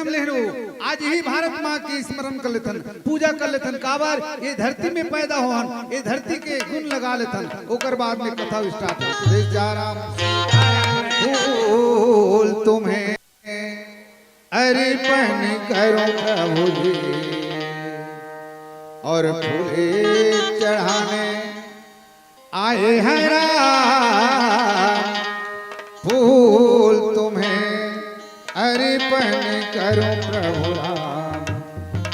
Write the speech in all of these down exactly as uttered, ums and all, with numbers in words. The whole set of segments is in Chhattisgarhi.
लेहन हो, आज ही भारत माँ के स्मरण कर लेथन, पूजा कर लेथन। काबर ये धरती में पैदा होहन, ये धरती के गुण लगा लेथन, ओकर बाद में कथा start होथे। जय सिया राम। फूल तुम्हें अर्पण करूं प्रभु जी, और फूले चढ़ाने आए हैं राम। फूल तुम्हें अर्पण करूं प्रभु राम,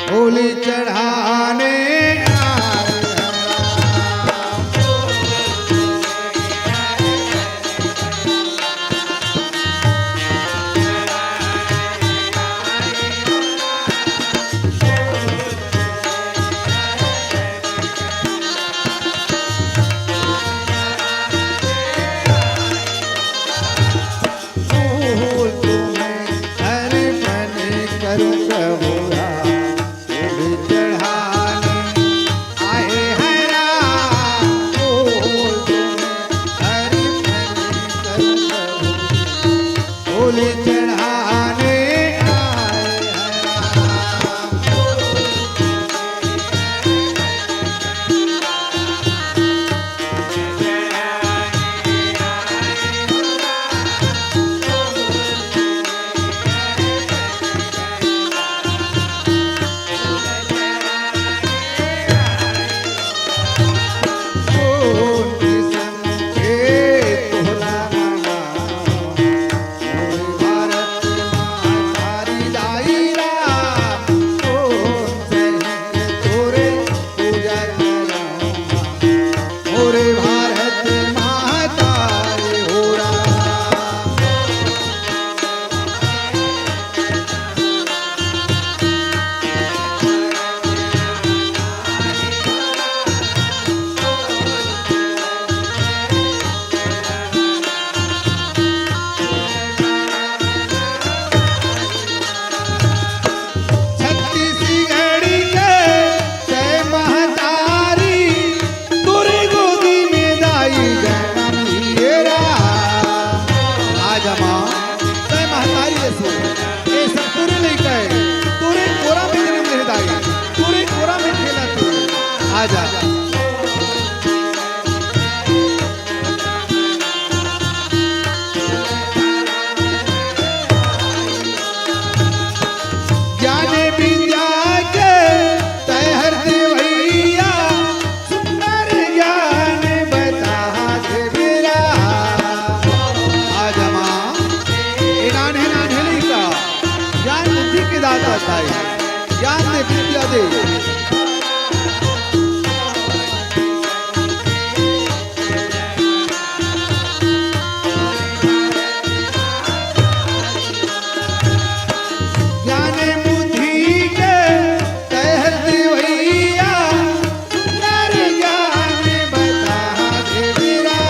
फूल चढ़ाने आए हैं राम। फूल तुम्हें अर्पण करूं प्रभु राम, फूल चढ़ाने आए हैं राम। फूल तुम्हें अर्पण करूं प्रभु, फूल चढ़ाने आए हैं राम। छत्तीसगढ़ी के जय महतारी, तोरे गोदी में दाई जनम लिए रा। आजा माँ, जय महतारी असो, ये सब तोरे लइका हे, तोरे कोरा में जनम ले दाई, तोरे कोरा में खेला तू। आजा। ज्ञान विद्या के तैहर देवैया, सुंदर ज्ञान बताहा देवरा। आजा माँ, ए नान्हे नान्हे लइका, ज्ञान बुद्धि के दाता ताई, ज्ञान दे, विद्या दे। ज्ञान बुद्धि के तैहर देवैया, सुंदर ज्ञान बताहा देवरा।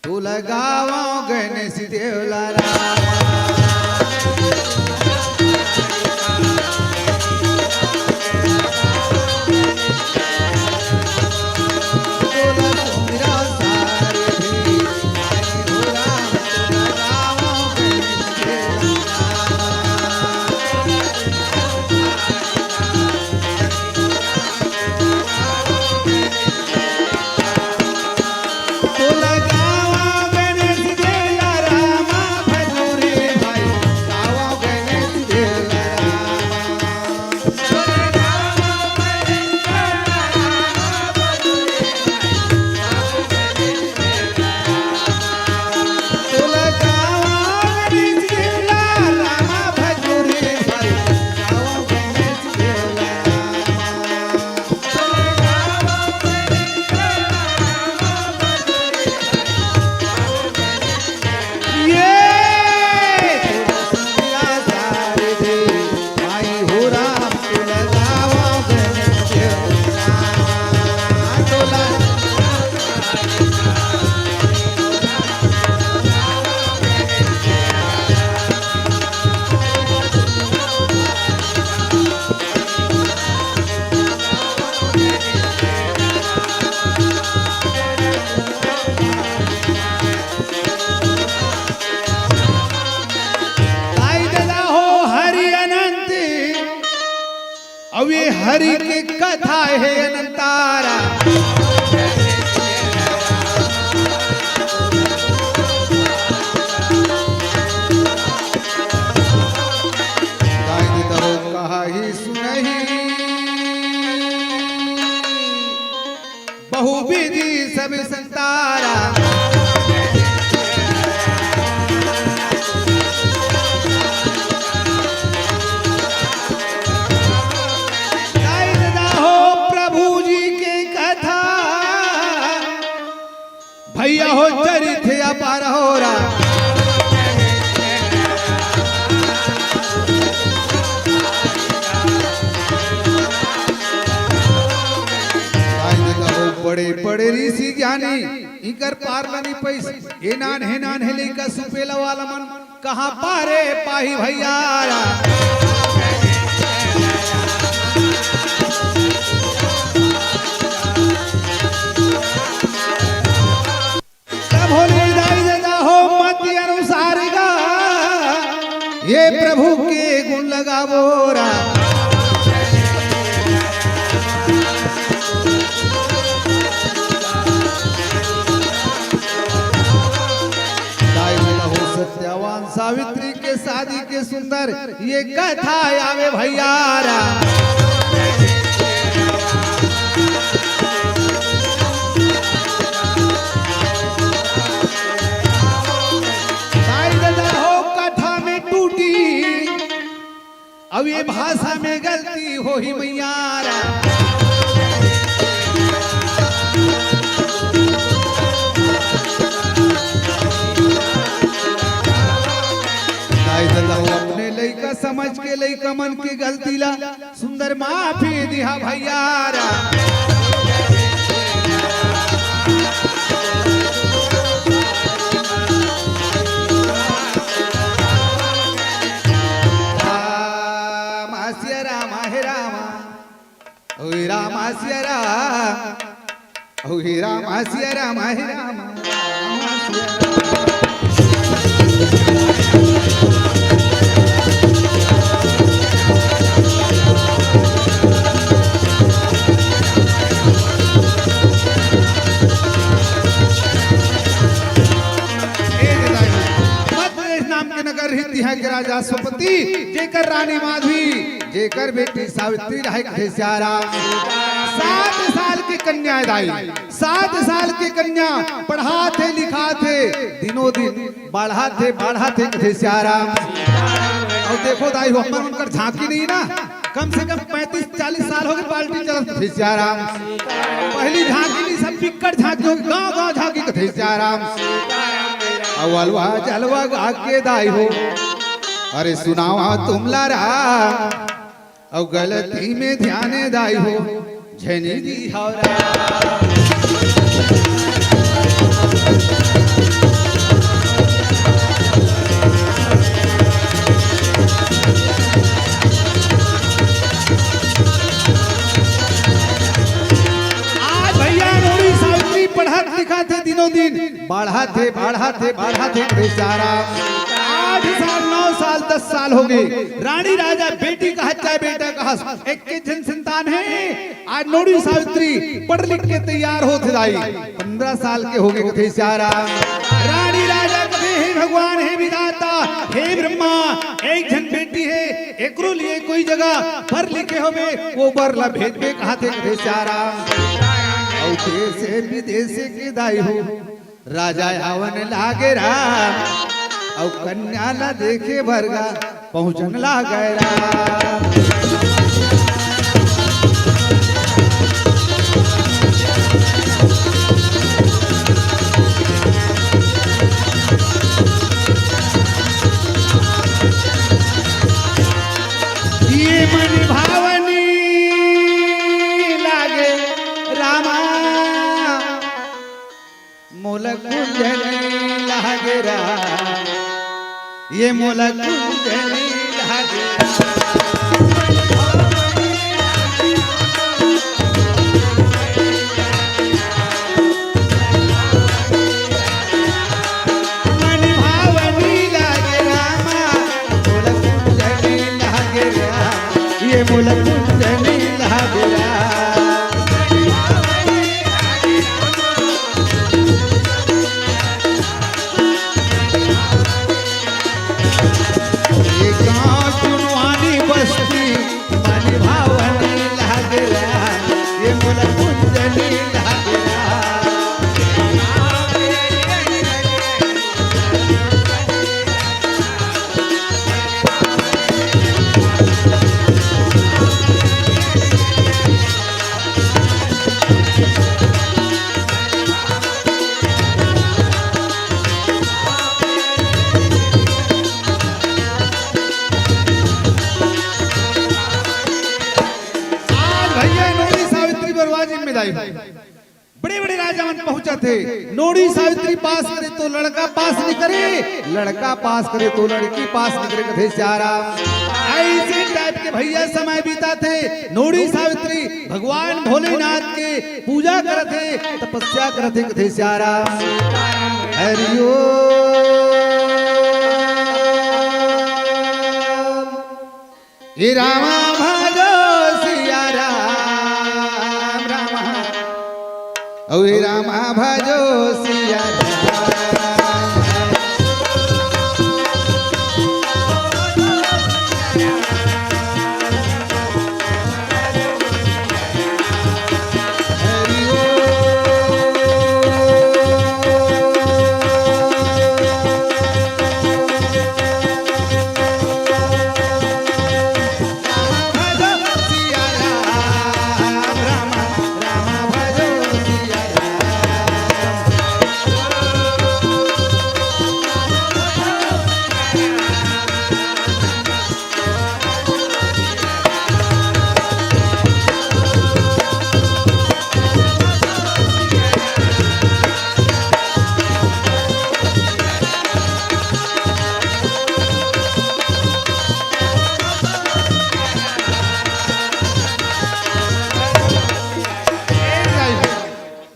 तोला गावंव गणेश देव ला राम। तोला सुमिरंव सारथी, हो राम, तोला गावंव गणेश देव ला राम। ताई ददा हो हरि अनंत, अउ ये हरि के कथा हे अनंतारा। ताई ददा हो कहा ही सुनही। बहुविधि सब संतारा। गाई ददा हो प्रभु जी के कथा, भैया हो चरित अपार हो रा। गाई ददा हो बड़े बड़े ऋषि ज्ञानी इकर पार ल नी पइस। ए नान्हे नान्हे लइका सुपेला वाला मन कहाँ पारे पाही भैया रा। तब होले दाई ददा हो मति अनुसार गा, ये प्रभु के गुण लगावो रा। दाई ददा हो सत्यवान सावित्री के शादी के सुंदर ये कथा आवे भैया रा। दाई ददा हो कथा में टूटी, अब ये भाषा में गलती होही मैया रा। दाई ददा हो अपने लइका समझ के लइका मन के गलती ला सुंदर माफी दिहा भैया रा। राम सिया राम हे राम, ओ राम सिया राम। ओ हे राम, सिया राम, हे राम, राम, सिया राम। ए दाई, मद्रेश नाम के नगर रहिस, तिहां के राजा अश्वपति, जेकर रानी माधवी, जेकर बेटी सावित्री रहे, कथे सिया राम। सात साल के कन्या ए दाई, सात साल के कन्या पढ़ात हे, लिखात हे, दिनों दिन बढ़ात हे, बढ़ात हे, कथे सिया राम। अउ देखो दाई हो, हमर उनकर झांकी नहीं ना, कम से कम पैंतीस चालीस साल हो गे पार्टी चलत, कथे सिया राम। पहली झांकी नहीं, सब बिक्कट झांकी हो गे, गांव गांव झांकी, कथे सिया राम। अउ अलवा जलवा गा के दाई हो, अरे सुनावा तुमला रा। अउ गलती में ध्यान दाई हो, झनी दी हवरा। बाढ़त हे, बाढ़त हे, बाढ़त हे, बेचारा। आठ साल, नौ साल, दस साल हो गे। रानी राजा बेटी कहत चाहे बेटा कहस, एक के झन संतान हे। आज नोड़ी सावित्री पढ़ लिख के तैयार होत हे दाई, पंद्रह साल के हो गे कथे सियाराम। रानी राजा कथे, हे भगवान, हे विधाता, हे ब्रह्मा, एक झन बेटी हे, एकरो लिए कोई जगह बर लिखे होबे, ओ बर ला भेजबे कहत हे कथे सियाराम। अउ देश विदेश के दाई हो, राजा आवन लागे राम, अउ कन्या ला देखे बर गा पहुँचन लागे राम। ये मन भावनी लागे रामा, मोला कुंजनी लागे राम, ये मोला कुंजनी लागे राम। मन भावनी लागे रामा, मोला कुंजनी लागे राम, ये मोला कुंजनी लागे राम। ये गाँव चुनवानी बस्ती, मन भावनी लागला, ये मोला कुंजनी लागला। आज भैया नोड़ी सावित्री बरवा जिम्मेदारी। बड़े-बड़े राजा मन पहुंचत हे। नोड़ी सावित्री पास करे तो लड़का पास नइ करे, लड़का पास करे तो लड़की पास नइ करे, कथे सियाराम। अइसे टाइप के भैया समय बीतत हे। नोड़ी सावित्री भगवान भोलेनाथ के पूजा करत हे, तपस्या करत हे, कथे सियाराम। हरि ओम। हे रामा भजो सिया राम, रामा। ओ हे रामा भजो सिया राम।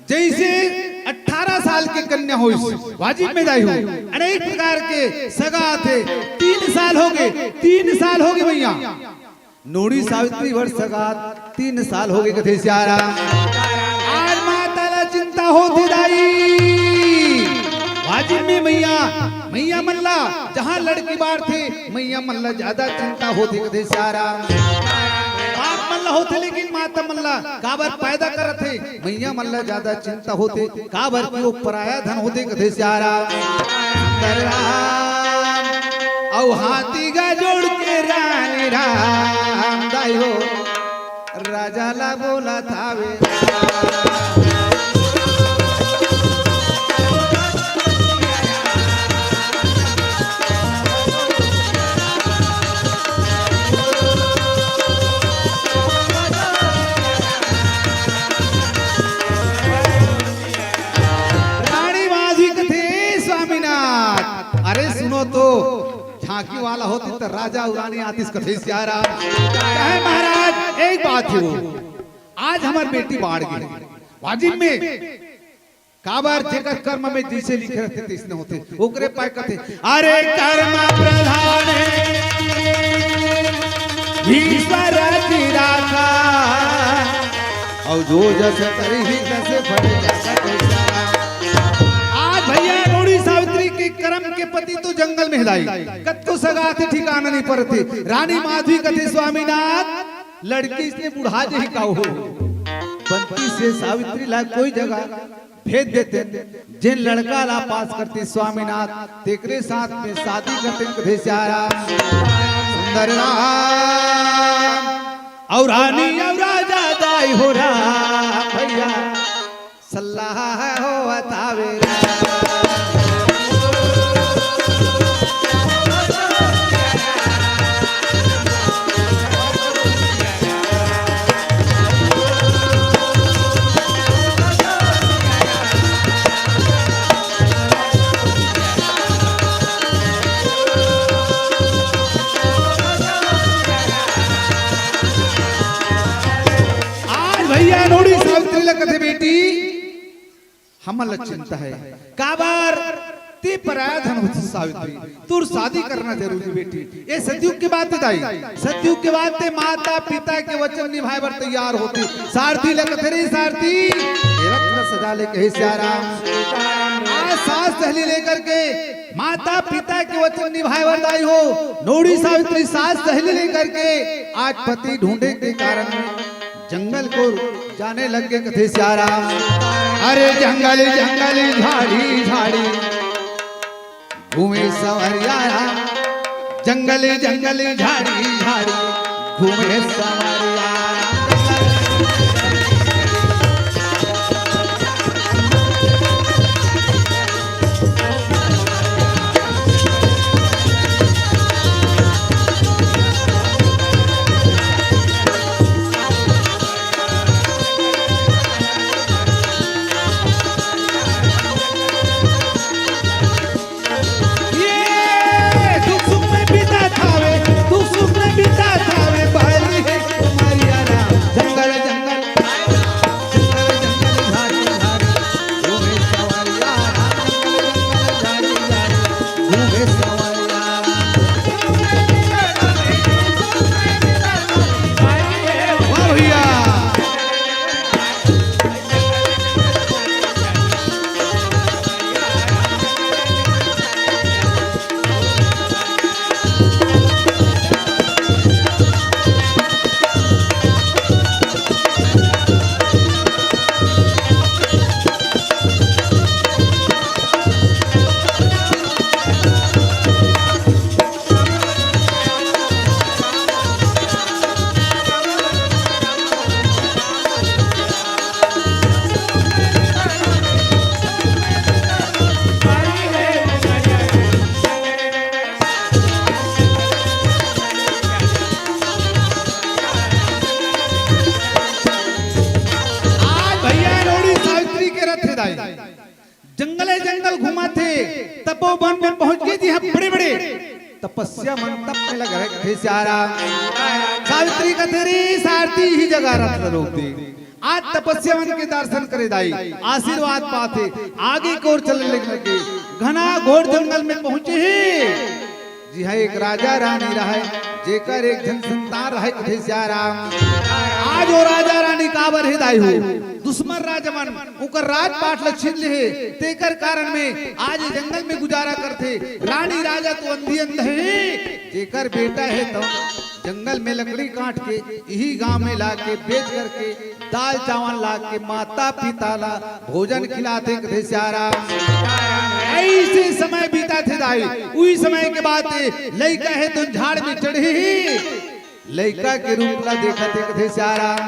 जइसे अठारह साल के कन्या होइस, वाजिब में दाई हो, अनेक प्रकार के सगा आथे, तीन साल हो गे, तीन साल हो गे भैया, नोड़ी सावित्री बर सगा तीन साल हो गे कथे सियाराम। आज माता ला चिंता होथे दाई, वाजिब में मैया, मैया मन ला जहाँ लड़की बाढ़थे, मैया मन ला ज्यादा चिंता होथे कथे सियाराम। बाप मन ला होथे लेकिन माता मन ला काबर पैदा करत हे, मैया मन ला ज्यादा चिंता होथे, काबर कि वो पराया धन होथे कथे सियाराम। सुंदर राम अउ हाथी गा जोड़ के रानी राम दाई हो, राजा ला बोलत हावे। रानी माझी कथे स्वामीनाथ। अरे सुनो तो, झांकी वाला होतिस त राजा अउ रानी आतिस कथे सियाराम। कहे महाराज, एक बात हो, आज हमर बेटी बाढ़ गे, वाजिब में काबर जेकर कर्म में जइसे लिखे रहिथे तइसने होथे। ओकरे पाय कथे, अरे कर्म प्रधान है ईश्वर की राखा, अउ जो जस करही तस फल जाता। आज भइया नोड़ी सावित्री के कर्म के पति तो जंगल में हे दाई, कतको सगा थे ठिकाना नइ परत हे। रानी माधवी कथे, स्वामीनाथ, लड़की अइसने बुढ़ा जही का हो, बनती से सावित्री ला कोई जगह भेज देते, जेन लड़का ला पास करती स्वामीनाथ, तेकरे साथ में शादी करते, कथे सियाराम। सुंदर राम अउ रानी अउ राजा दाई हो राम भइया, सल्लाह हो बतावे राम। आज भइया नोड़ी सावित्री ला कथे, बेटी, हमन ला चिंता हे, काबर ते पराया धन होती सावित्री, तोर शादी करना जरूरी बेटी। ये सतयुग के बात हे दाई, सतयुग के बात हे, माता पिता के वचन निभाए बर तैयार होती। सारथी ला कथे रे सारथी, ये रथ ला सजा ले, कहे सियाराम। आज सास सहेली लेकर के माता पिता के वचन निभाए बर दाई हो, नोड़ी सावित्री सास सहेली लेकर के आज पति ढूंढे के कारण जंगल को जाने लग गे, कथे सियाराम। अरे जंगल जंगल झाड़ी झाड़ी घूमे संवरिया राम, जंगल जंगल झाड़ी झाड़ी घूमे संवरिया राम। ये दुख सुख में बीता थावे, दुख सुख में बीता थावे, बाली है तुम्हारी आरा। जंगल जंगल, जंगल जंगल, झाड़ी झाड़ी, घूमे सवारी आरा। जंगल जंगल, झाड़ी झाड़ी, घूमे सवारी आरा। वाह भैया। आज भैया नोड़ी सावित्री के रथ हे दाई, जंगले जंगल घूमत हे, तपोवन में पहुंच गे जी। हाँ, बड़े बड़े तपस्या मन तप में लग रहे थे सियाराम। सावित्री कथे रे सारथी, इही जगह रथ ल रोक दे। आज तपस्या मन के दर्शन करे दाई, आशीर्वाद पाथे, आगे की ओर चलने लगे। घना घोर जंगल में पहुंचे हे। जी हाँ, एक राजा रानी रहय, जेकर एक झन संतान रहय, कथे सियाराम। आज वो राजा रानी काबर हे दाई हो, दुश्मन राजा मन ओकर राजपाट ल छीन ले हे, तेकर कारण में आज ये जंगल में गुजारा करथे। रानी राजा तो अंधी अंध हे, जेकर बेटा हे तो जंगल में लकड़ी काट के इही गांव में लाके बेच करके दाल चावल लाके माता पिता ला भोजन खिलाथे, कथे सियाराम। अइसे समय बीतथे दाई, उही समय के बात हे, लइका हे तो झाड़ में चढ़े हे, लइका के रूप ला देखथे, कथे सियाराम।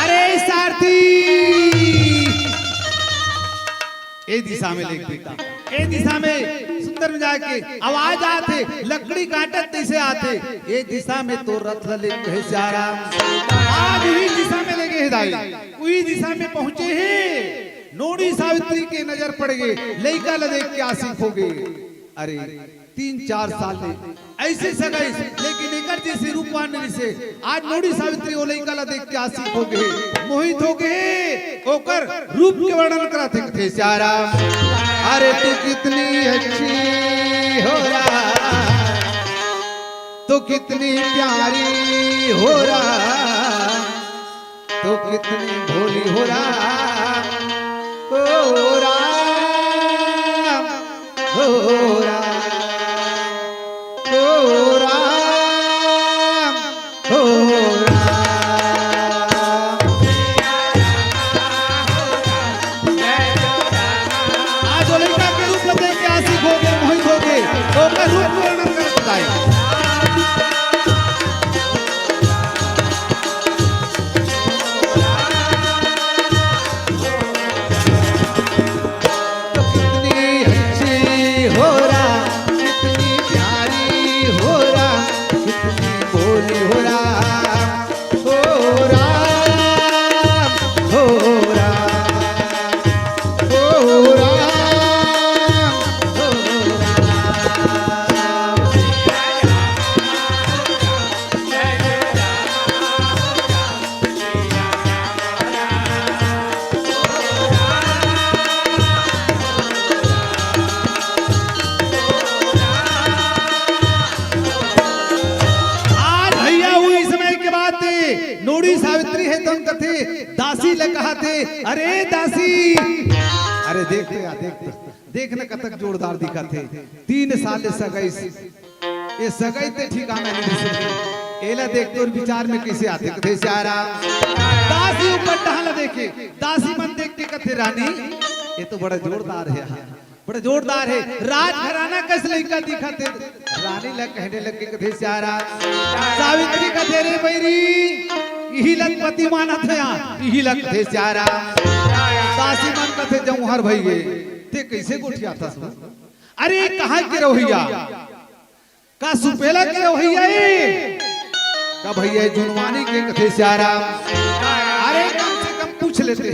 अरे सारथी, ए दिशा में लेके बेटा, ए दिशा में सुंदर में जाके आवाज आथे, लकड़ी काटत तइसे आथे, ए दिशा में तोर रथ ल लेके, कहे सियाराम। आज उही दिशा में लेगे हे दाई, उही दिशा में पहुंचे हे। नोड़ी सावित्री के नजर पड़ गे, लइका ल देख के आशिक हो गे। अरे, तीन चार साल ले अइसे सगाइस, लेकिन एकर जइसे रूपवान नइ रिहिसे। आज नोड़ी सावित्री ओ लइका ला देख के आशिक हो गे, मोहित हो गे, ओकर रूप के वर्णन करत हे, कथे, "श्याम, अरे तू कितनी अच्छी हो राम, तू कितनी प्यारी हो राम।" तो कितनी भोली हो राम, ओ राम, ओ राम, ओ राम, ओ राम। आज ओ लइका के रूप ल देख के आशिक हो गे, मोहित हो गे, तो ओकर रूप के वर्णन करत बताए। कितनी अच्छी हो राम, कितनी प्यारी हो राम, कितनी भोली हो राम, हो राम, हो राम, हो राम, हो राम। आज भैया उही समय के बात हे, नोड़ी सावित्री हे तउन कथे, दासी ल कहत हे, "अरे दासी, अरे देख तो यार, देख तो, देख न कतक जोरदार दिखत हे, तीन साल ले सगाई से, ए सगाई ते ठिकाना नइ रिहिसे, एला देख तोर विचार में कइसे आथे?" कथे, "श्याम।" दासी ओकर डहन ल देखे, दासी मन देख के कथे, "रानी, ए तो बड़ा जोरदार हे यार।" बड़ा जोरदार हे, राजघराना कस लइका दिखत हे। रानी ला कहने लगे, कथे, "श्याम।" सावित्री कथे, "रे बइरी, इही ला पति मानत हे यार, इही ला," कथे, "श्याम।" दासी मन कथे, "जौहर भइगे, ते कइसे गोठियाथस वो? अरे, कहाँ के रहोइया?" का सुपेला के रहोइया ए? का भइया जुनवानी के? कथे, "श्याम।" अरे कम से कम पूछ लेते,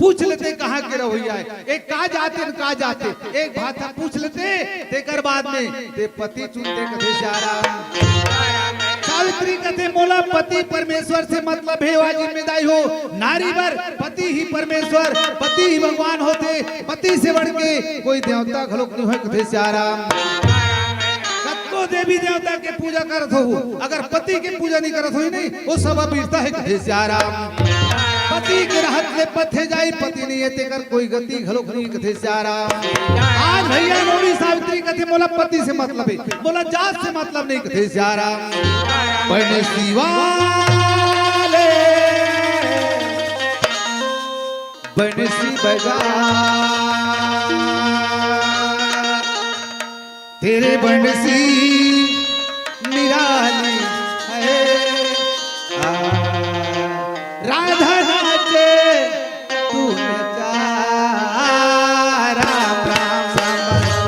पूछ लेते कहाँ के रहोइया ए, ए का जात हे, का जात हे, एक बात हे पूछ लेते, तेकर बाद में ते पति चुनते। कथे, "श्याम।" सावित्री कथे, "मोला पति परमेश्वर से मतलब हे, ओ जिम्मेदारी हो नारी बर, पति ही परमेश्वर, पति ही भगवान होथे, पति से बढ़ के कोई देवता घलोक नइ होय।" कथे, "श्याम।" कतको देवी देवता के पूजा करत हो, अगर पति के पूजा नइ करत होही नहीं, ओ सब अबीरता हे। कथे, "श्याम।" पति के रहत ले पथे जाई, पति नइ हे तेकर कोई गति घलोक नइ। कथे, "श्याम।" आज भइया नोड़ी सावित्री कथे, "मोला पति से मतलब हे, मोला जात से मतलब नइ।" कथे, "श्याम।" बंसी वाले, बंसी बजा, तेरी बंसी निराली है। आ, राधा नाचे, तू नचा। राम, राम, राम, राम।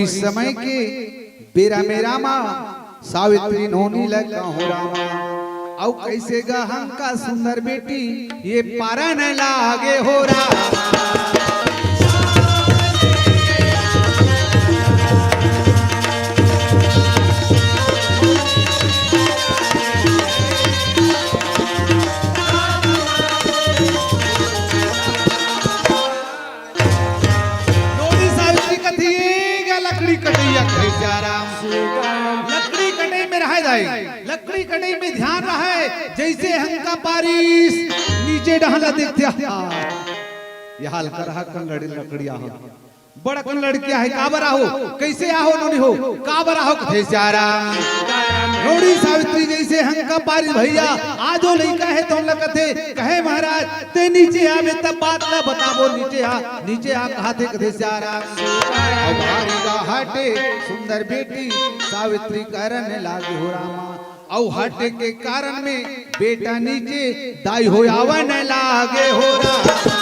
इस समय के बेरा मेरा माँ सावित्री नोनी ल कहूँ रामा। अउ कइसे गा हंका सुंदर बेटी ये पारा न लागे हो रामा। नोनी सावित्री कथे, "ए गा लकड़ी कटइया," कथे सियाराम। लकड़ी कटई में रहय दाई, लकड़ी कटई में ध्यान रहय। जइसे हंका पारिस, नीचे डहन ला देखथे, "हा, ये हाल करहा कन लड़ी लकड़ी आहो, बड़कन लड़किया हे, काबर आहो, कइसे आहो नोनी हो, काबर आहो," कथे सियाराम। नोनी सावित्री जइसे हंका पारिस, "भइया, आ जो लइका हे," तोन ला कथे, कहे, "महाराज, तें नीचे आबे तब बात ला बताबो, नीचे आ, नीचे आ," कहाथे कथे सियाराम। अउ भारी गा हटे सुंदर बेटी सावित्री करन लागे हो रामा। अउ हटे के कारण में बेटा नीचे दाई हो आवन लागे हो रामा।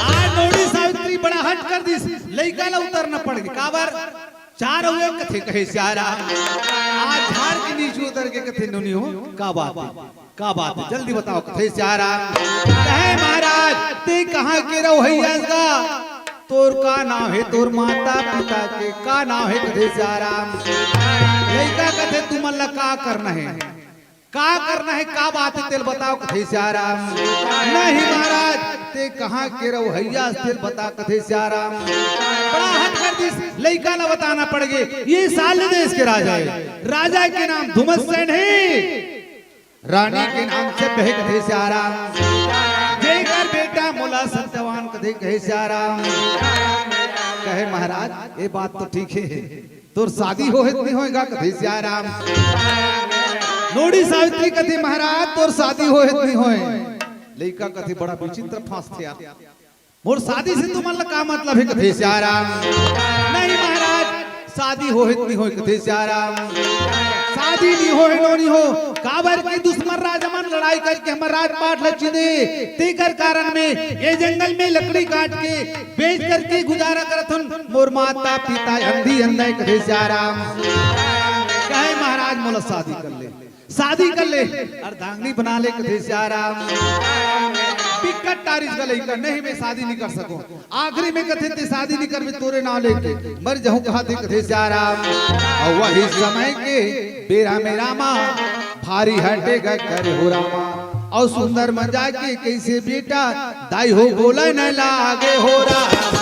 आज नोनी सावित्री बड़ा हट कर दिस, लइका ला उतरना पड़ गे। काबर? चार हुए कथे कहे सियाराम। आज झाड़ के नीचे उतर के कथे, "नोनी हो, का बात हे, का बात हे, जल्दी बताओ," कथे सियाराम। कहे, "महाराज, तें कहाँ के रहो हइया गा? तोर का नाव हे, तोर माता पिता के का नाव हे?" कथे सियाराम। लइका कथे, "तुमन ला का करना हे?" का करना हे, का बात हे, तेला बताओ, कथे सियाराम। नहीं महाराज, तें कहाँ के रहो हइया, तेला बता, कथे सियाराम। बड़ा हट कर दिस, लइका ला बताना पड़ गे। ये साल देश के राजा हे, राजा के नाम धुमत सेन हे, रानी के नाम से बहे, कथे सियाराम। जेकर बेटा मोला सत्यवान कथे, कहे सियाराम। कहे महाराज, ये बात तो ठीक हे, तोर शादी होहे त नइ होय गा, कथे सियाराम। नोनी सावित्री कथे, "महाराज, तोर शादी होहे त नइ होय?" लइका कथे, "बड़ा विचित्र फांसथे यार, मोर शादी से तुमन ला का मतलब हे?" कथे सियाराम। "नहीं महाराज, शादी होहे त नइ होय," कथे सियाराम। शादी नइ होहे नोनी हो, काबर के दुश्मन राजा मन लड़ाई करके हमर राजपाट ल छीने, तेकर कारण में ये जंगल में लकड़ी काट के बेच करके गुजारा करत हन। मोर माता पिता अंधी अंधा हे, कथे सियाराम। कहे महाराज, मोला शादी कर ले, शादी कर ले, अर्धांगिनी बना ले, कथे सियाराम। बिकट टारिस गा लइका, नहीं मैं शादी नइ कर सकों। आखिरी में कथे, "तें शादी नइ करबे, तोरे नाव लेके मर जाहूं," कहाथे, कथे सियाराम। अउ वही समय के बेरा में रामा भारी हटे गा करे हो रामा। अउ सुंदर मजा के कइसे बेटा दाई हो बोले न लागे हो रामा।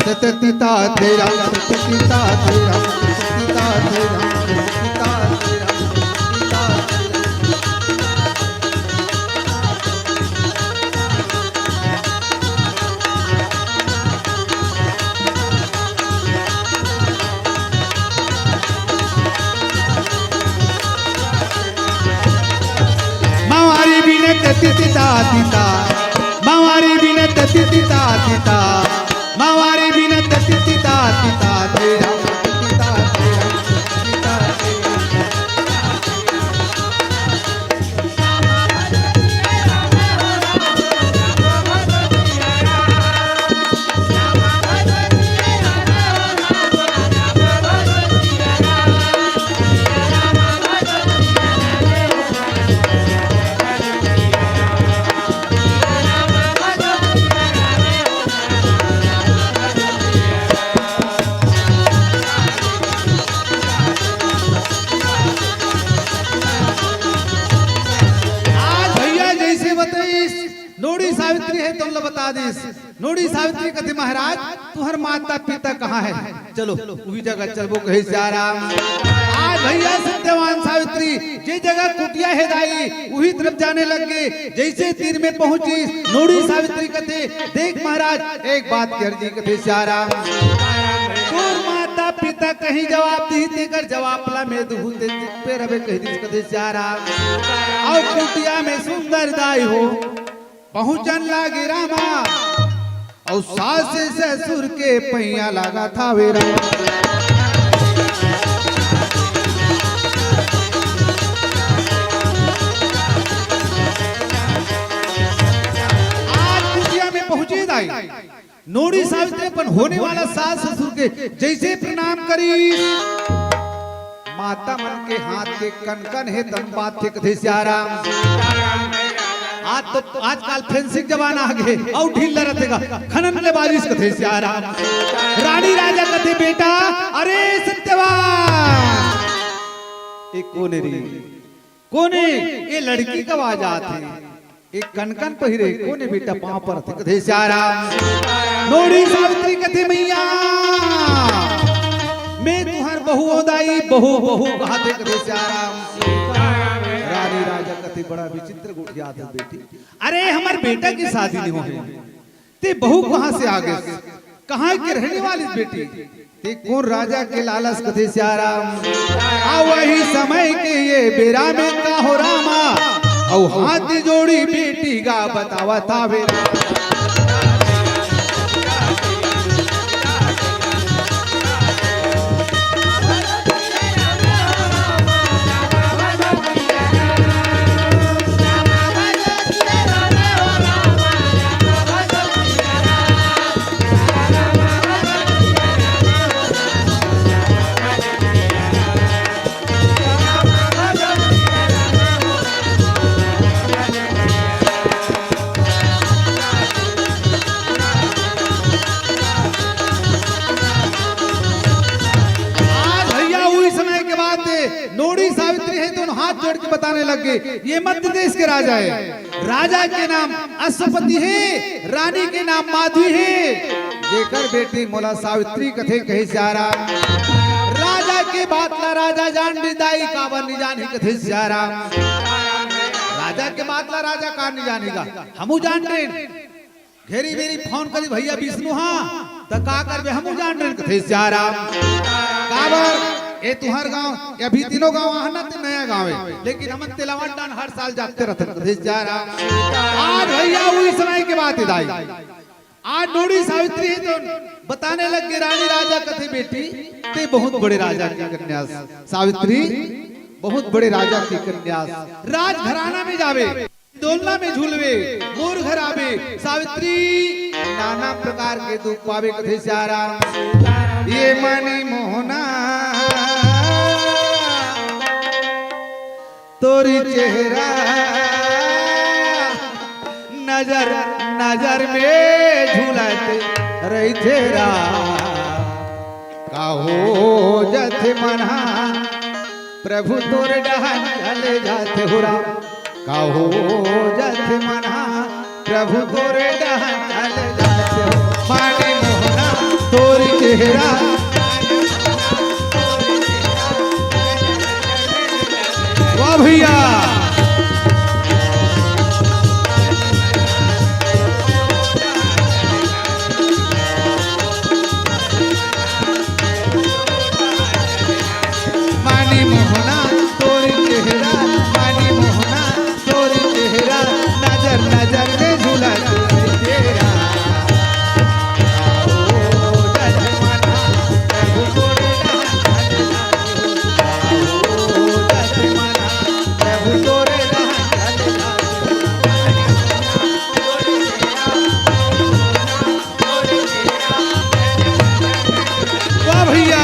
तततिता तेरा, तततिता तेरा, तततिता तेरा, तततिता तेरा, तततिता तेरा। मवारी बिन तति तिता तिता, मवारी बिन तति तिता तिता, मवारी बिन तति तिता तिता, तेरा तिता तेरा तिता तेरा। आज भैया जैसे बताइस, नोड़ी सावित्री हे, तुम लोग बता दीस। नोड़ी सावित्री कथे, "महाराज, तुहर माता पिता कहाँ हे? चलो, उही जगह चलबो," कहे सियाराम। आज भैया सत्यवान सावित्री, जे जगह कुटिया हे दाई, उही तरफ जाने लग गे। जइसे तीर में पहुंचिस, नोड़ी सावित्री कथे, "देख महाराज, एक बात के अर्जी," कथे सियाराम। "तोर माता पिता कहीं जवाब दिही, तेकर जवाब ला में दुहूं, ते चुप्पे रबे," कहि दिस कथे सियाराम। अउ कुटिया में सुंदर दाई हो पहुंचन लागे रामा, अउ सास ससुर के पैया लागत हावे रामा। आज कुटिया में पहुंचे दाई, नोड़ी सावित्री अपन होने वाला सास ससुर के जइसे प्रणाम करिस, माता मन के हाथ के कनकन हे तन बात थे कथे सियाराम। आज तो आजकल फैंसी जमाना आ गे, अउ ढील रथे गा, खनन ले बाजिस कथे सियाराम। रानी राजा कथे, "बेटा, अरे सत्यवान, ए कोने रे, कोने, ए लड़की का आवाज आथे?" एक कनकन पहिरे, कोने बेटा पाँव परथे कथे सियाराम। नोड़ी सावित्री कथे, "मैया, में तुहर बहू हो दाई, बहू, बहू," कहाथे कथे सियाराम। रानी राजा कथे, "बड़ा विचित्र गोठियाथस बेटी। अरे, हमर बेटा के शादी नइ होहे, ते बहू कहाँ से आ गे? कहाँ के रहने वाली बेटी?" ते कोन राजा के लालच कथे सियाराम। आ वही समय के ये बेरा में का हो रामा, अउ हाथ जोड़ी बेटी गा बतावत हावे। आज भैया उही समय के बात हे, नोड़ी सावित्री हे तो हाथ जोड़ के बताने लग गे, ये मध्य देश के राजा हे। राजा के नाम अश्वपति हे, रानी के नाम माधवी हे। जेकर बेटी मोला सावित्री कथे कहे सियाराम। राजा के बात ला राजा जान गे दाई, काबर नइ जानही कथे सियाराम। राजा के बात ला राजा का नइ जानही गा, हमू जान गेन। घेरी बेरी फोन करी, "भैया विष्णु हा, त का करबे, हमू जान गेन कथे सियाराम।" काबर ए तुहर गांव, ए अभी तीनों गांव आहन ना, ते नया गांव हे, लेकिन हमन तेलावन डांड हर साल जाते रथन कथे सियाराम। आज भैया उही समय के बात हे दाई, आज नोड़ी सावित्री हे तो बताने लग गे, रानी राजा कथे, "बेटी, ते बहुत बड़े राजा के कन्या सावित्री, बहुत बड़े राजा के कन्या, राजघराना में जाबे, डोलना में झूलबे, मोर घर आबे सावित्री, नाना प्रकार के दुख पाबे कथे सियाराम।" ये मनी मोहना तोरी चेहरा नजर नजर में झूलत रहिथे राम। का हो जथे मनहा प्रभु तोर डहन चले जाथे हो राम। का हो जथे मनहा प्रभु तोरे डहन चल जाथे हो। मानी मोहना तोरी चेहरा। वाह भैया। मानी मोहना तोरी चेहरा, मानी मोहना तोरी चेहरा, नजर नजर में झूला झूले तेरा। ओ जजमाना, प्रभु तोरे रहन चल जाओ। ओ जजमाना, प्रभु तोरे रहन चल जाओ। वाह भैया।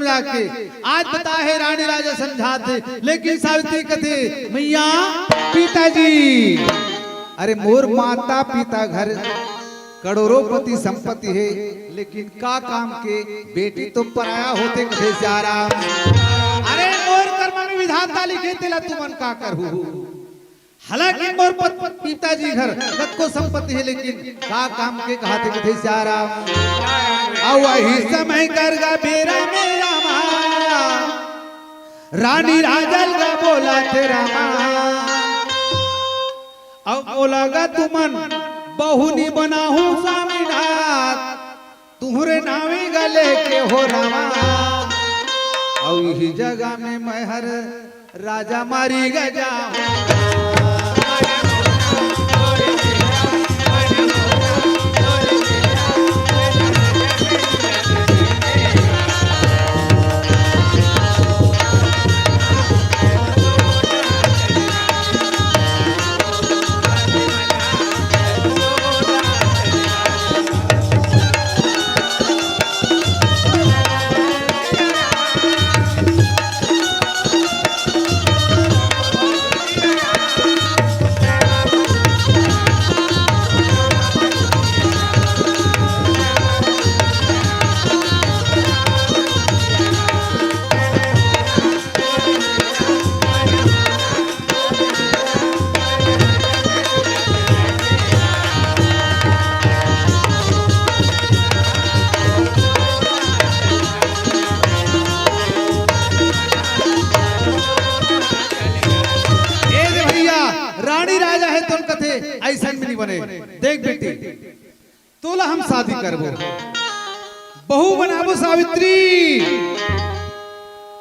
जाके। आज बता हे रानी राजा समझाथे, लेकिन सावित्री कथे, "मैया, पिताजी, अरे मोर माता पिता घर करोड़ोपति संपत्ति हे, लेकिन का काम के बेटी तो पराया होथे," कथे सियाराम। अरे मोर कर्म में विधाता लिखे, तेला तुमन का करहू? हालांकि मोर पत-, पिताजी घर कतको संपत्ति हे, लेकिन का काम के कहाथे, कथे सियाराम। अउ वही समय करगा बेरा में रामा, रानी राजल गा बोलाथे रामा। अउ बोला गा तुमन बहू नी बनाहू स्वामीनाथ, तुहरे नावे गा लेके हो रामा। अउ इही जगह में मैं हर राजा मारी गा जाहूं। ए दे भैया, रानी राजा हे तोन कथे, अइसन में नहीं बने। देख बेटी, तोला हम शादी करबो, बहू बनाबो सावित्री,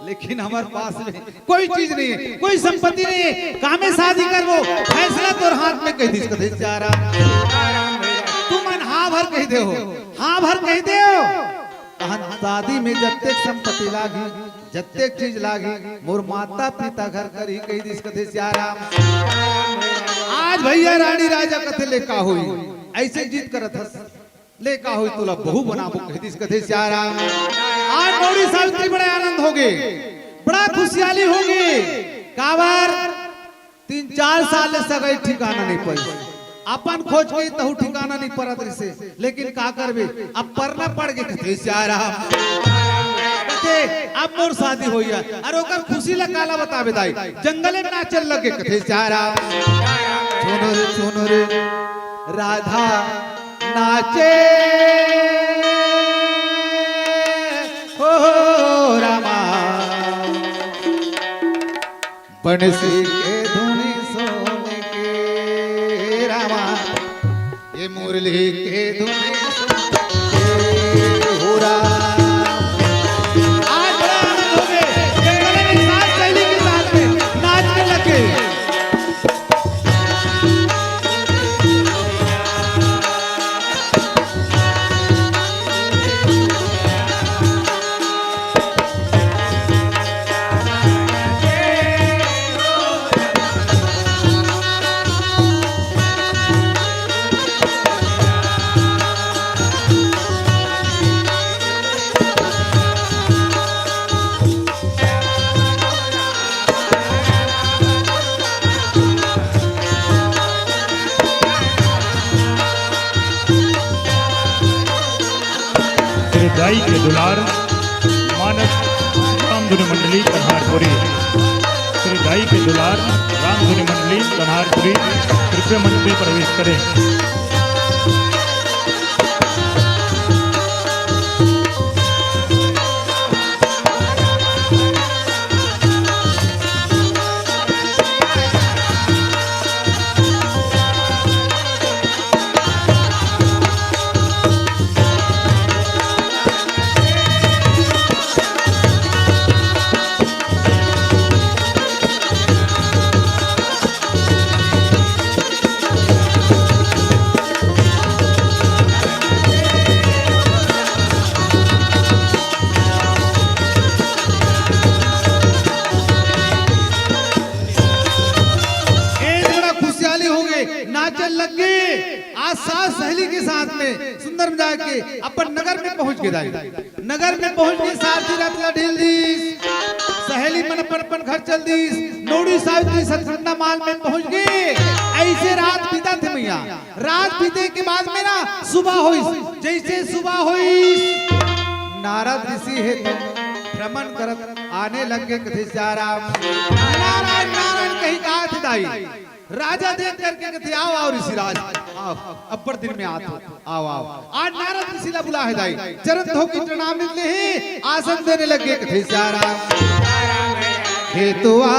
लेकिन हमर पास में कोई चीज नहीं हे, कोई संपत्ति नहीं हे, कामे शादी करबो, फैसला तोर हाथ में, कहि दिस कथे सियाराम। तुमन हाँ भर कहि देहू, हाँ भर कहि देहू, तहन शादी में जतेक संपत्ति लागही, जतेक चीज लागही, मोर माता पिता घर करही, कहि दिस कथे सियाराम। आज भैया रानी राजा कथे ले का होही, अइसे जिद करत हस, ले का होही, तोला बहू बनाबो, कहि दिस कथे सियाराम। आज मोरी सावित्री बड़ा आनंद होगे, बड़ा खुशियाली होगे, काबर तीन चार साल ले सगाई ठिकाना नहीं पड़ी। अपन खोज के तहु ठिकाना नहीं परत रिसे, लेकिन का करबे, अब परना पड़ गे कथे सियाराम। कथे, "अब मोर शादी होइया।" अरे ओकर खुशी ला काला बताबे दाई, जंगले में नाचन लगे कथे सियाराम। चुनुर चुनुर राधा नाचे हो रामा। बंसी के धुन सुन के रामा, ये मुरली के धुन सुन के हो रामा। आज बड़ा आनंद हो गए, जंगल में साथ सहेली के साथ में नाचने लगे। श्री दाई के दुलार, मानस रामधुनी मंडली कन्हारपुरी। श्री दाई के दुलार, रामधुनी मंडली कन्हारपुरी, कृपया मंच में प्रवेश करें। हो गे, नाचन लग गे। आज सास सहेली के साथ में सुंदर मजाक के अपन नगर में पहुंच गे दाई। नगर में पहुंच के सारथी रथ ला ढील दीस। सहेली मन अपन अपन घर चल दीस। नोड़ी सावित्री सतखंडा माल में पहुंच गे। ऐसे रात बीतथे मैया। रात बीते के बाद में ना सुबह होइस। जैसे सुबह होइस, नारद ऋषि हे तो भ्रमण करत आने लग गे, कथे सियाराम। नारायण नारायण कही कहाथे दाई। राजा देख करके कथे, "आओ, आओ ऋषिराज, आओ, अब्बड़ दिन में आत हो, आओ, आओ।" आज नारद ऋषि ला बुला हे दाई, चरण धो के प्रणाम निकले हे, आसन देने लग गे, कथे सियाराम। खेतवा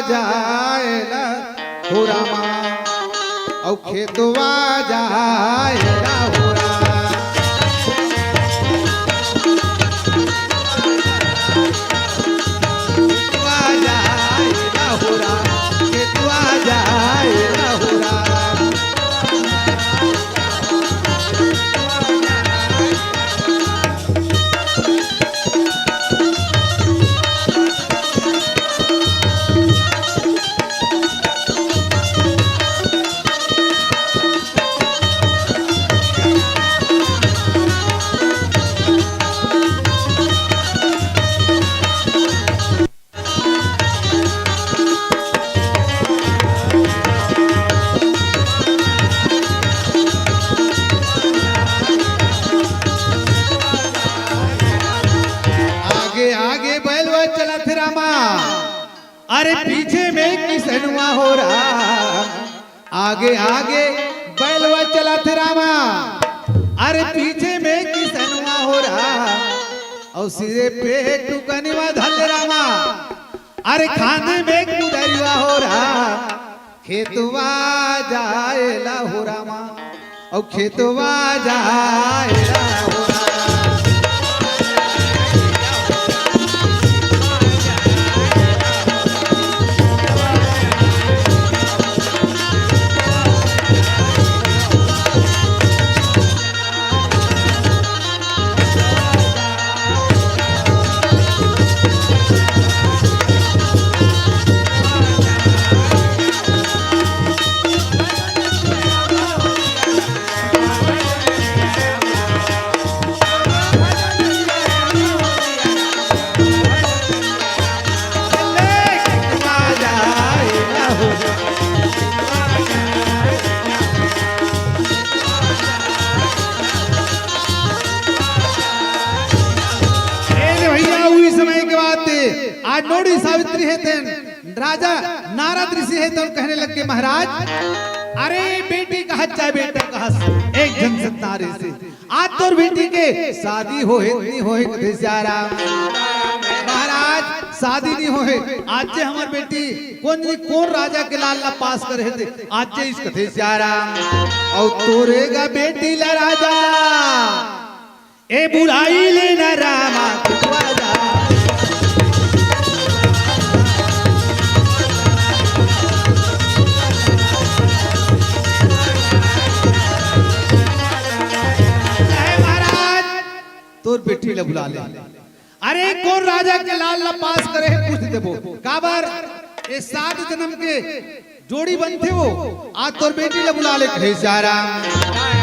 जाए ला हो रामा, अउ खेतवा जाए ला हो रामा। खेतवा जाए ला हो राम, खेतवा जाए ला हो राम। आगे आगे बैलवा चलत रामा, अरे पीछे में किसनवा हो राम। आगे आगे बैलवा चलत रामा, अरे पीछे में किसनवा हो राम। अउ सिरे पे टुकनवा धल रामा, अरे खांधे में कुदरिया हो राम। खेतवा जाए ला हो रामा, अउ खेतवा जाए ला हो रामा। ए ले भैया, उही समय के बात हे। आज नोड़ी सावित्री हे तेन, राजा नारद ऋषि हे तेन कहने लग गे, महाराज, अरे बेटी कहत चाहे बेटा कहस, एक झन सत नारी से। आज तोर बेटी के शादी होहे, नी होहे, कथे सियाराम। महाराज, शादी नी होहे। आज जे हमर बेटी कोन नी कोन राजा के लाल ला पास करे हे ते, आज जे इस कथे सियाराम। अउ तोरे गा बेटी ला राजा, ए बुलाई लेना रामा कुटवा जा। कहे महाराज, तोर बेटी ला बुला ले। अरे कोन राजा के लाल ला पास करे हे, पूछ देबो। काबर ए सात जनम के जोड़ी बनथे वो। आज तोर बेटी ला बुला ले, कहे सियाराम।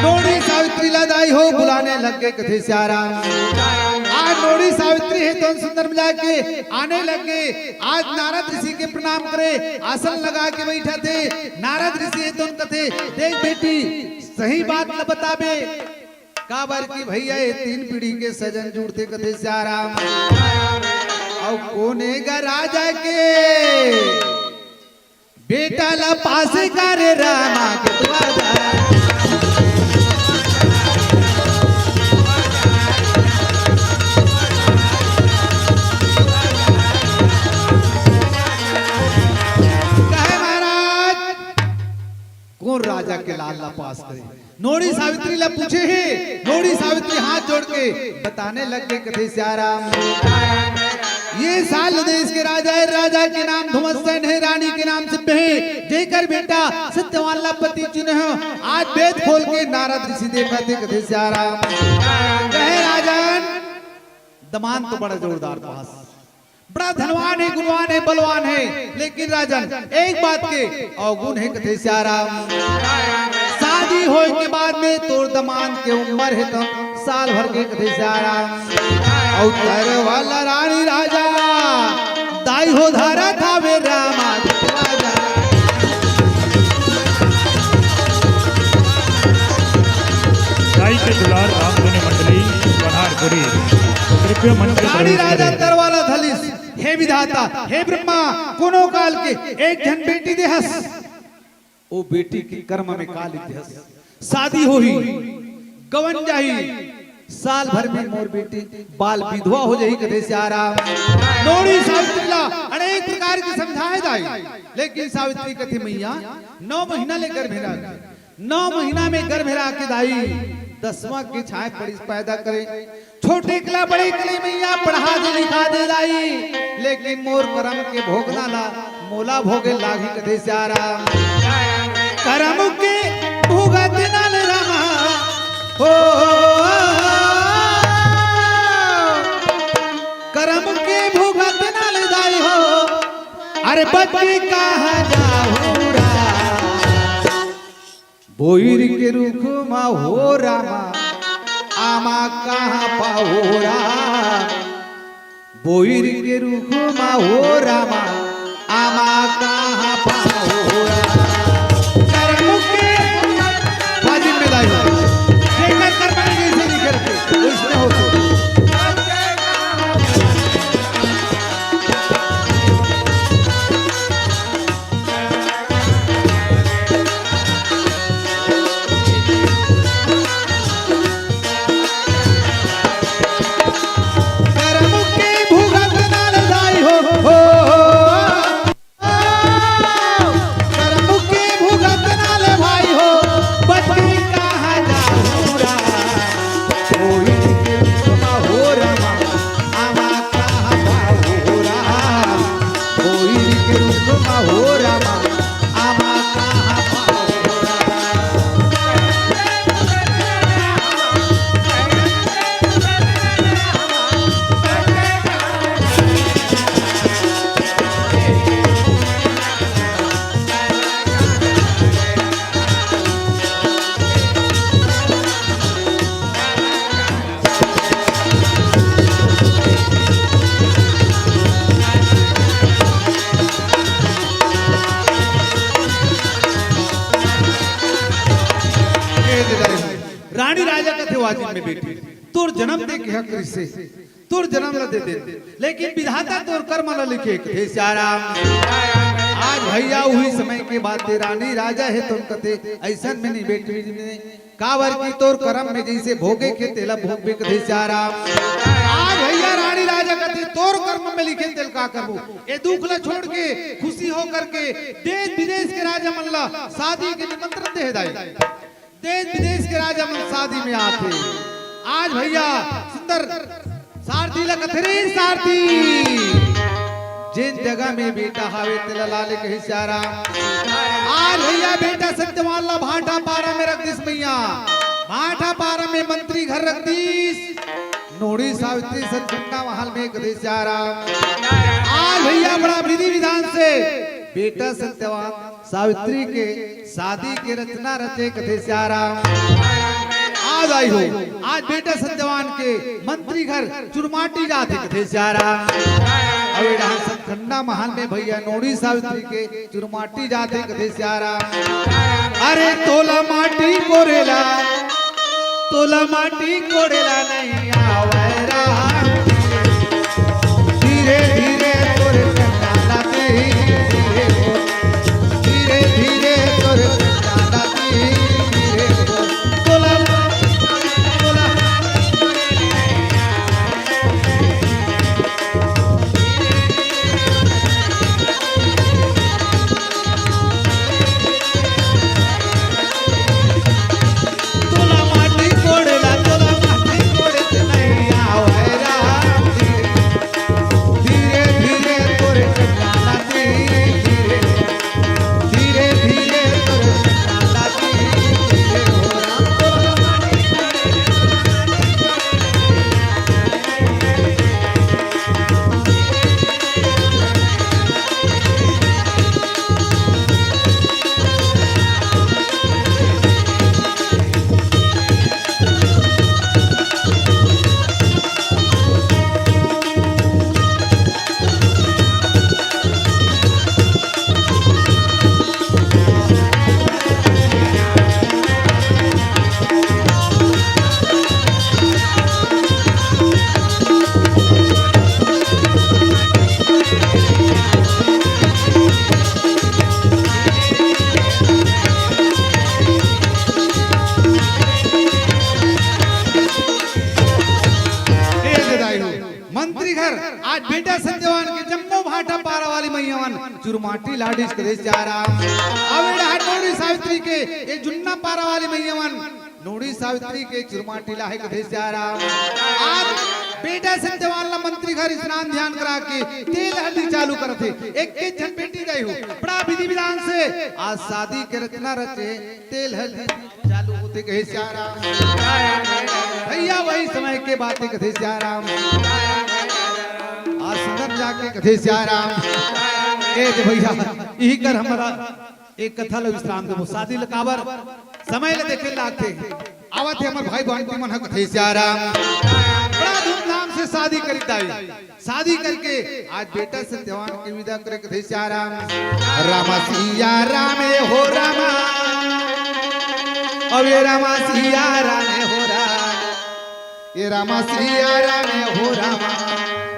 नोड़ी सावित्री ला दाई हो बुलाने लग गे, कथे सियाराम। आज नोड़ी सावित्री हे तेन सुंदर मजाक के आने लग गे। आज नारद ऋषि के प्रणाम करे, आसन लगा के बैठथे। नारद ऋषि हे तेन कथे, देख बेटी, सही बात ला बताबे, काबर कि भैया, ये तीन पीढ़ी के सजन जुड़थे, कथे सियाराम। अउ कोने गा राजा के बेटा ला पासे करे रामा के द्वारा। कहे महाराज, कोन राजा के लाल ला पास करे? नोड़ी सावित्री ला पूछे हे, नोड़ी सावित्री हाथ जोड़ के बताने लग गे, कथे सियाराम। ये साल देश के राजा हे, राजा के नाम धुमत सेन हे, रानी के नाम सिप्प हे, जेकर बेटा सत्यवान ला पति चुने हो। आज वेद खोल के नारद ऋषि देखथे, कथे सियाराम। कहे राजन, दमांद तो बड़ा जोरदार पास, बड़ा धनवान हे, गुणवान हे, बलवान हे, लेकिन राजन एक बात के अवगुण हे कथे सियाराम। शादी होय के बाद में तोर दमांद के उम्र हे तो साल भर के कथे सियाराम। अउ तर वाला रानी राजा दाई हो धारा था वे रामा। दाई के दुलार रामधुनी मंडली पनहारपुरी। कृपया मंच पे रानी प्रवेश राजा करें। तरवाला धलिस, हे विधाता, हे ब्रह्मा, कोनो काल के एक झन बेटी देहस। ओ बेटी के कर्म में का लिखस? शादी होही, गवन जाही, साल भर में मोर बेटी बाल विधवा हो जाही कथे सियाराम। नोड़ी सावित्री ला अनेक प्रकार के समझाए दाई, लेकिन सावित्री कथे मैया नौ महीना ले गर्भ में रह, नौ महीना में गर्भ में रह के दाई दसवां के छाए पड़ी पैदा करे, छोटे कला बड़े कले मैया पढ़ा दे लिखा दे दाई, लेकिन मोर करम के भोगना ला मोला भोगे लागी कथे सियाराम। करम के भुगत नाल रामा हो, करम के भुगत नाल दाई हो, अरे बच के कहाँ जाहूँ राम। बोइर के रुख मा हो रामा, आमा कहाँ पाहो राम। बोइर के रुख मा हो रामा, आमा कहाँ पाहो राम। करम के वाजिब में दाई हो। जेकर कर्म में जैसे लिखे रखे, वैसने होथे। करम के भुगत नाल दाई हो, हो। करम के भुगत नाल भाई हो, बच के कहाँ जाहूँ राम। कोई के रुख मा हो रामा, आमा कहाँ पाहो राम। कोई के रुख मा हो रामा, आमा कहाँ पाहो राम। ए दे दाई, रानी राजा कथे वाजिब में बेटी, तोर जन्म दे के हक रिसे, तोर जन्म ला दे दे, लेकिन विधाता तोर कर्म ला लिखे कथे सियाराम। आज भैया उही समय के बात हे, रानी राजा हे तो कथे ऐसन में नहीं बेटी ने, काबर की तोर करम में जैसे भोगे के तेला भोगबे कथे सियाराम। आज भैया रानी राजा कथे तोर करम में लिखे तेल का करबो, ए दुख ला छोड़ के खुशी हो करके देश विदेश के राजा मन ला शादी के निमंत्रण दे दाई। देश विदेश के राजा मन शादी में आथे। आज भैया सुंदर सारथी ला कथे रे सारथी, जेन जगह में बेटा हावे तेला लाले कहे सियाराम। आज भैया बेटा सत्यवान ला भाटा पारा में रख दिस मैया, भाटा पारा में मंत्री घर रख दिस, नोड़ी सावित्री सतखंडा महल में कथे सियाराम। आज भैया बड़ा विधि विधान से बेटा सत्यवान सावित्री के शादी के रचना रचे कथे सियाराम। आज आई हो, आज बेटा सत्यवान के मंत्री घर चुरमाटी जाथे कथे सियाराम। अबे यहाँ सतखंडा महल में भैया नोड़ी सावित्री के चुरमाटी जाथे कथे सियाराम। अरे तोला माटी कोरेला, तोला माटी कोरेला नहीं आवै राम। धीरे धीरे तोरे चंडाला तेही धीरे हो। धीरे धीरे तोरे चंडाला तेही धीरे हो। तोला, तोला। तोला माटी कोड़ेला, तोला माटी कोड़े ते नहीं आवै राम। चुरमाटी लाडिस कथे सियाराम। अब ए डहर नोड़ी सावित्री के ए जुन्ना पारा वाली मइया मन नोड़ी सावित्री के चुरमाटी लाहे कथे सियाराम। आज बेटा सत्यवान ला मंत्री घर स्नान ध्यान करा के तेल हल्दी चालू करथे। एक एक झन बेटी दाई हो, बड़ा विधि विधान से आज शादी के रचना रचे, तेल हल्दी चालू होथे कथे सियाराम। भइया वही समय के बात हे कथे सियाराम। आज सुंदर जाके कथे सियाराम। ए दे भइया, इही कर हमर एक कथा ल विश्राम देबो। शादी ल काबर समय ल देखे लागथे। आवत हे हमर भाई बहन मन ह कथे सियाराम। बड़ा धूमधाम से शादी करिस दाई। शादी करके आज बेटा सत्यवान के विदा करे कथे सियाराम। रामा सिया राम ए हो रामा, अब ए रामा सिया राम ए हो राम, ए रामा सिया राम ए हो रामा,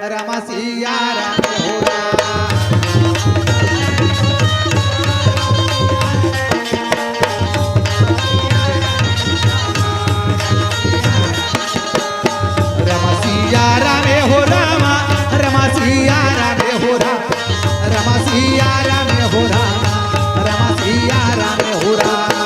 रामा सिया राम ए हो राम। रामा सिया राम ए हो रामा, रामा सिया राम ए हो रामा, रामा सिया राम ए हो रामा, रामा सिया राम ए हो रामा।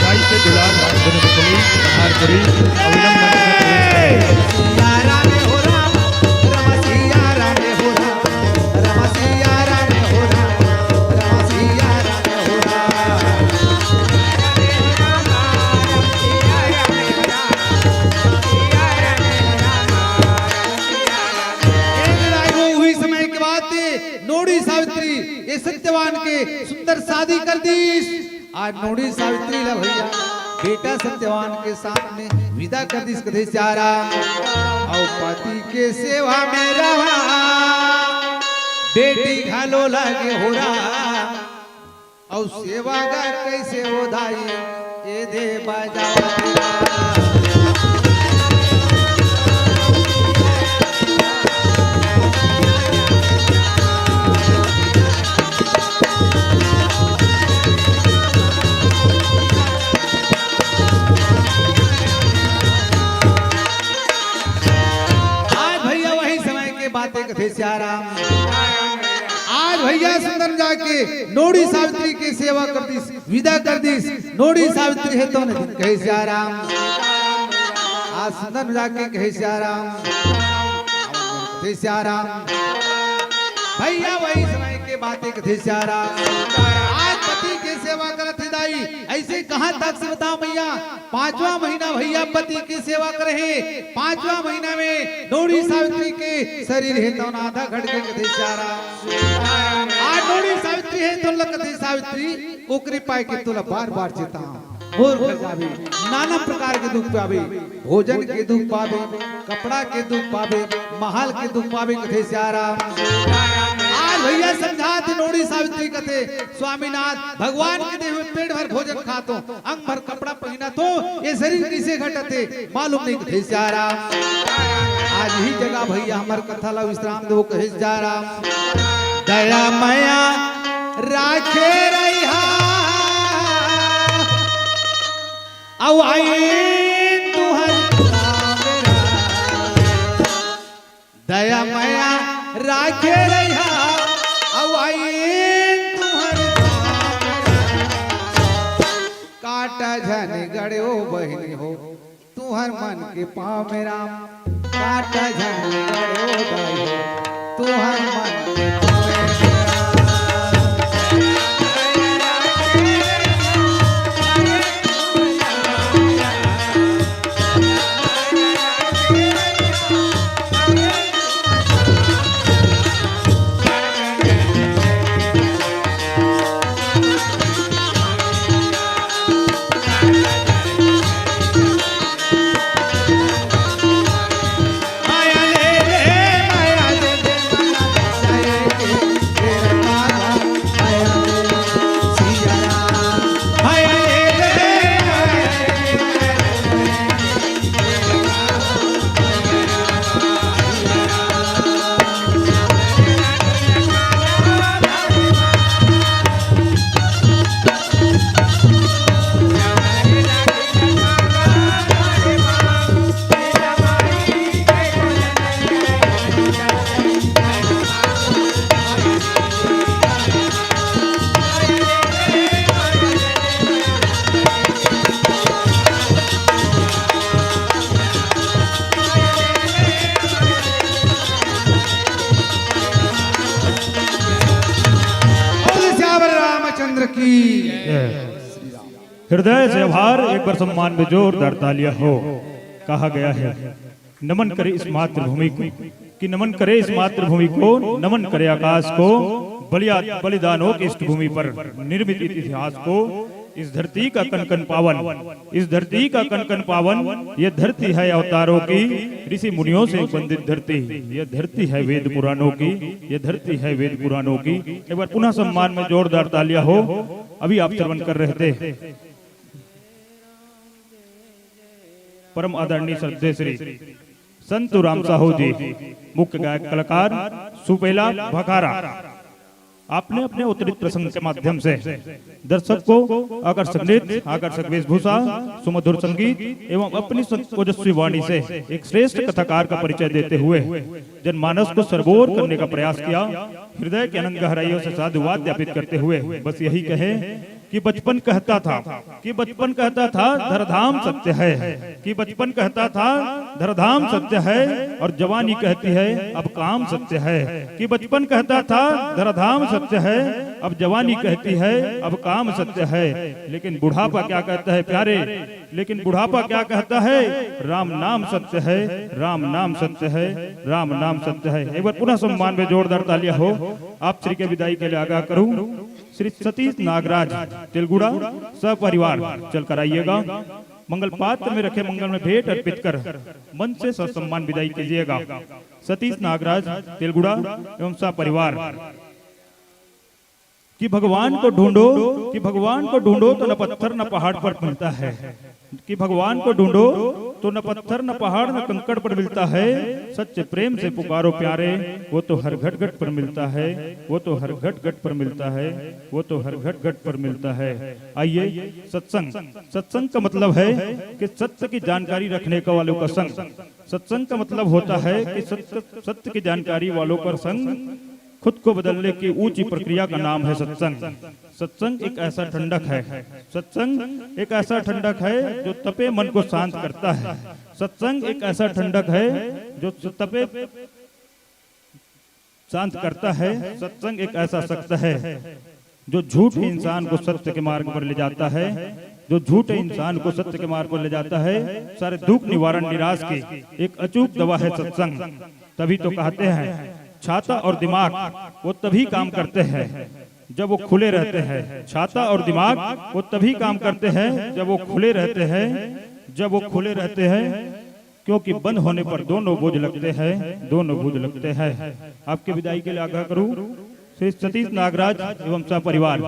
गाय के दुलार रामधुनी मुकुली, पधार करी, अविलंब मंच में प्रवेश करी। एक राय हो, उही समय के बात हे, नोड़ी सावित्री, ए सत्यवान के सुंदर शादी कर दीस। आज नोड़ी सावित्री ला भइया, बेटा सत्यवान के साथ में विदा कर दीस कथे सियाराम। अउ पति के सेवा में रहा, बेटी घलो लगे हो रहा। अउ सेवा गा कइसे हो दाई, ए दे बजावा। आज भइया वही समय के बात हे कथे सियाराम। आज भइया सुंदर जाके नोड़ी सावित्री के सेवा कर दीस, विदा कर दीस। नोड़ी सावित्री हे तोन दिन कहे सियाराम। आज सुंदर जाके कहे सियाराम। कथे सियाराम। भइया वही समय के बात हे कथे सियाराम। आज पति के सेवा करत हे दाई, अइसे कहाँ तक से बताओ भइया। पांचवा महीना भइया पति के सेवा करे हे। पांचवा महीना में नोड़ी सावित्री के शरीर हे तोन आधा घट के कथे सियाराम। आज नोड़ी सावित्री हे तोन ल कथे सावित्री, ओकरे पाय के तोला बार बार चेतावंव। मोर घर जाबे, नाना प्रकार के दुख पाबे, भोजन के दुख पाबे, कपड़ा के दुख पाबे, महल के दुख पाबे कथे सियाराम। आज भइया समझात हे नोड़ी सावित्री कथे, स्वामीनाथ, भगवान के देहे पेट भर भोजन खात हों, अंग भर कपड़ा पहिनत हों, ए शरीर कइसे घटत हे, मालूम नइ कथे सियाराम। आज इही जगह भइया हमर कथा ला विश्राम देबो कहे सियाराम। दया मया राखे रहिहा, अउ आइन तुंहर दया मया राखे रहिहा, अउ आइन तुंहर काटा झन गड़े ओ बहिनी हो, तुंहर मन के पाँव में राम। काटा झन गड़े ओ बहिनी हो, तुंहर मन के पाँव में राम। हृदय से आभार, एक बार सम्मान में जोरदार तालियां हो। कहा गया है, नमन करे इस मातृभूमि को, कि नमन करे इस मातृभूमि को, नमन करे आकाश को, बलिया बलिदानों की इस भूमि पर निर्मित इतिहास को, इस धरती का कण कण पावन, इस धरती का कण कण पावन। ये धरती है अवतारों की, ऋषि मुनियों से वंदित धरती। ये धरती है वेद पुराणों की, ये धरती है वेद पुराणों की। एक बार पुनः सम्मान में जोरदार तालियां हो। अभी आप श्रवण कर रहे थे परम आदरणीय श्रद्धेय श्री संतू राम साहू जी, मुख्य गायक कलाकार सुपेला भखारा। आपने अपने उत्तरित प्रसंग के माध्यम से दर्शक को आकर्षक नृत्य, आकर्षक वेशभूषा, सुमधुर संगीत एवं अपनी सं- ओजस्वी वाणी से एक श्रेष्ठ कथाकार का परिचय देते हुए जनमानस को सरबोर करने का प्रयास किया। हृदय की अनंत गहराइयों से साधुवाद ज्ञापित करते हुए बस यही कहें कि बचपन कहता था, कि बचपन कहता था धरधाम सत्य है, कि बचपन कहता था धरधाम सत्य है, और जवानी कहती है अब काम सत्य है। कि बचपन कहता था धरधाम सत्य है, अब जवानी कहती है अब काम सत्य है। लेकिन बुढ़ापा क्या कहता है प्यारे, लेकिन बुढ़ापा क्या कहता है? राम नाम सत्य है, राम नाम सत्य है, राम नाम सत्य है। एक बार पुनः सम्मान में जोरदार तालियां हो। आप श्री के विदाई के लिए आगाह करूं, श्री सतीश नागराज तेलगुड़ा सपरिवार चलकर आइएगा। मंगल पात्र में रखे मंगल में भेंट अर्पित कर मंच से ससम्मान विदाई कीजिएगा। सतीश नागराज तेलगुड़ा एवं सपरिवार। कि भगवान को ढूंढो, कि भगवान को ढूंढो तो न पत्थर न पहाड़ पर मिलता है, कि भगवान को ढूंढो तो न पत्थर न पहाड़ न कंकड़ पर मिलता है। सच्चे प्रेम से पुकारो प्यारे, वो तो हर घट घट पर मिलता है, वो तो हर घट घट पर मिलता है, वो तो हर घट घट पर मिलता है। आइए सत्संग, सत्संग का मतलब है कि सत्य की जानकारी रखने का वालों का संग। सत्संग का मतलब होता है कि सत्य, सत्य की जानकारी वालों का संग। खुद को बदलने की ऊंची प्रक्रिया का नाम है सत्संग। सत्संग एक ऐसा ठंडक है, सत्संग एक ऐसा ठंडक है जो तपे मन को शांत करता है। सत्संग एक ऐसा ठंडक है जो तपे शांत करता है। सत्संग एक ऐसा शस्त्र है जो झूठे इंसान को सत्य के मार्ग पर ले जाता है, जो झूठे इंसान को सत्य के मार्ग पर ले जाता है। सारे दुख निवारण निराश की एक अचूक दवा है सत्संग। तभी तो कहते हैं छाता और दिमाग वो तभी काम करते हैं जब वो खुले रहते हैं। छाता और दिमाग वो तभी काम करते हैं जब वो खुले रहते हैं, जब वो खुले रहते हैं। क्योंकि बंद होने पर दोनों बोझ लगते हैं, दोनों बोझ लगते हैं। आपकी विदाई के लिए आग्रह करूं श्री सतीश नागराज एवं सपरिवार।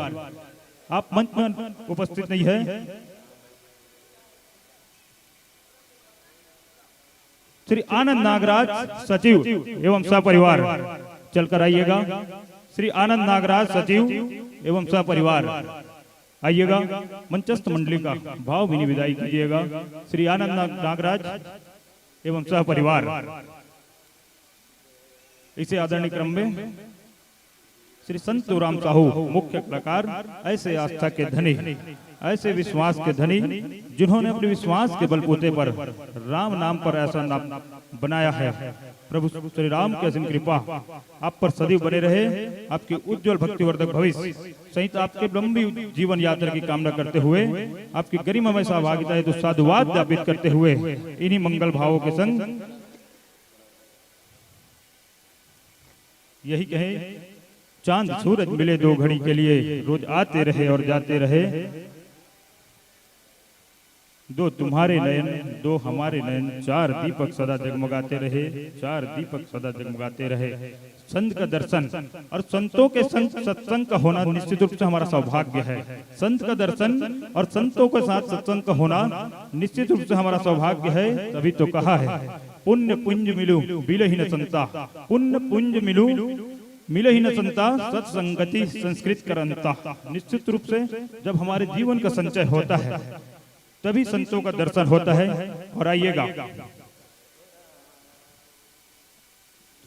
आप मंच में उपस्थित नहीं है। श्री आनंद नागराज सचिव एवं सपरिवार चलकर आइएगा। श्री आनंद नागराज सचिव एवं सपरिवार आइएगा। मंचस्थ मंडली का भाव विनी विदाई कीजिएगा। श्री आनंद नाग- नागराज एवं सपरिवार। इसे आदरणीय क्रम में श्री संतू राम साहू मुख्य कलाकार, ऐसे आस्था के धनी, ऐसे विश्वास के धनी, जिन्होंने अपने विश्वास के बलबूते पर राम नाम पर ऐसा नाम बनाया है। प्रभु श्री राम की असीम कृपा आप पर सदैव बने रहे। आपके उज्जवल भक्तिवर्धक भविष्य सहित आपके लंबी जीवन यात्रा की कामना करते हुए, आपकी गरिमामय सहभागिता हेतु साधुवाद ज्ञापित करते हुए इन्हीं मंगल भावों के संग यही कहें, चांद सूरज मिले दो घड़ी के लिए, रोज आते रहे और जाते रहे। दो तुम्हारे नयन, दो हमारे नयन, चार दीपक सदा जगमगाते रहे, चार दीपक सदा जगमगाते रहे। संत का दर्शन और संतों के संग सत्संग का होना निश्चित रूप से हमारा सौभाग्य है। संत का दर्शन और संतों के साथ सत्संग का होना निश्चित रूप से हमारा सौभाग्य है। तभी तो कहा है, पुण्य पुंज मिलू बिलहि न संता, पुण्य पुंज मिलू मिलहि न संता, सत्संगति संस्कृत करंता। निश्चित रूप से जब हमारे जीवन का संचय होता है, तभी संतों का दर्शन होता है। और आइएगा,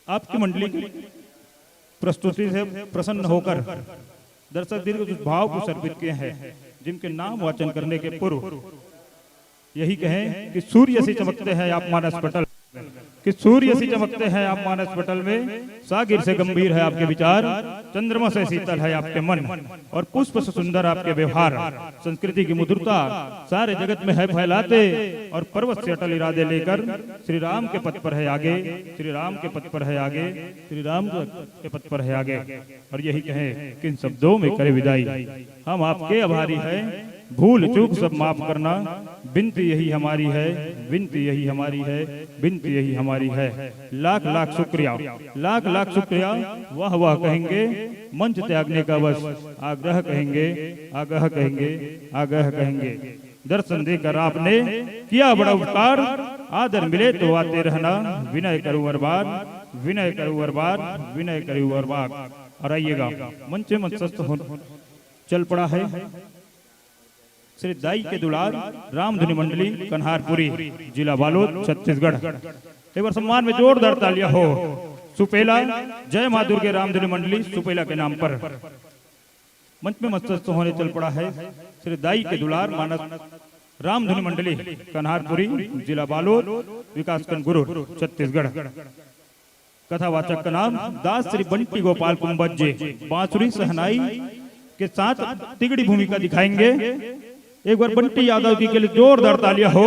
आपकी मंडली की प्रस्तुति से प्रसन्न होकर दर्शक दीर्घ भाव को समर्पित किए हैं, जिनके नाम वाचन करने के पूर्व यही कहें कि सूर्य से चमकते हैं आप मानस पटल। कि सूर्य से चमकते हैं आप मानस पटल में, सागर से गंभीर है आपके विचार, चंद्रमा से शीतल है आपके मन, और पुष्प से सुंदर आपके व्यवहार। संस्कृति की मधुरता सारे जगत में है फैलाते, और पर्वत से अटल इरादे लेकर श्री राम के पथ पर है आगे, श्री राम के पथ पर है आगे, श्री राम के पथ पर है आगे। और यही कहें कि इन शब्दों में करे विदाई। हम आपके आभारी हैं, भूल चूक सब माफ करना, विनती यही हमारी है, विनती यही हमारी है, विनती यही हमारी है। लाख लाख शुक्रिया, लाख लाख शुक्रिया। वाह वाह कहेंगे, मंच त्यागने का बस आग्रह कहेंगे, आग्रह कहेंगे, आग्रह कहेंगे। दर्शन देकर आपने किया बड़ा उपकार, आदर मिले तो आते रहना, विनय करूं हर बार, विनय करूं हर बार, विनय करूं हर बार। और आइएगा, मंच में मंचस्थ हो, चल पड़ा है श्री दाई के दुलार रामधुनी मंडली कन्हारपुरी, जिला बालोद, छत्तीसगढ़। एक बार सम्मान में जोरदार तालियां हो सुपेला, जय मां दुर्गे रामधुनी मंडली सुपेला के नाम पर। मंच में मंचस्थ होने चल पड़ा है श्री दाई के दुलार मानस रामधुनी मंडली कन्हारपुरी, जिला बालोद, विकासखंड गुरूर, छत्तीसगढ़। कथावाचक का नाम दास श्री बंटी गोपाल कुंभज्जे, बांसुरी सहनाई के साथ तिगड़ी भूमिका दिखाएंगे। एक बार बंटी यादव जी के लिए जोरदार तालियां हो।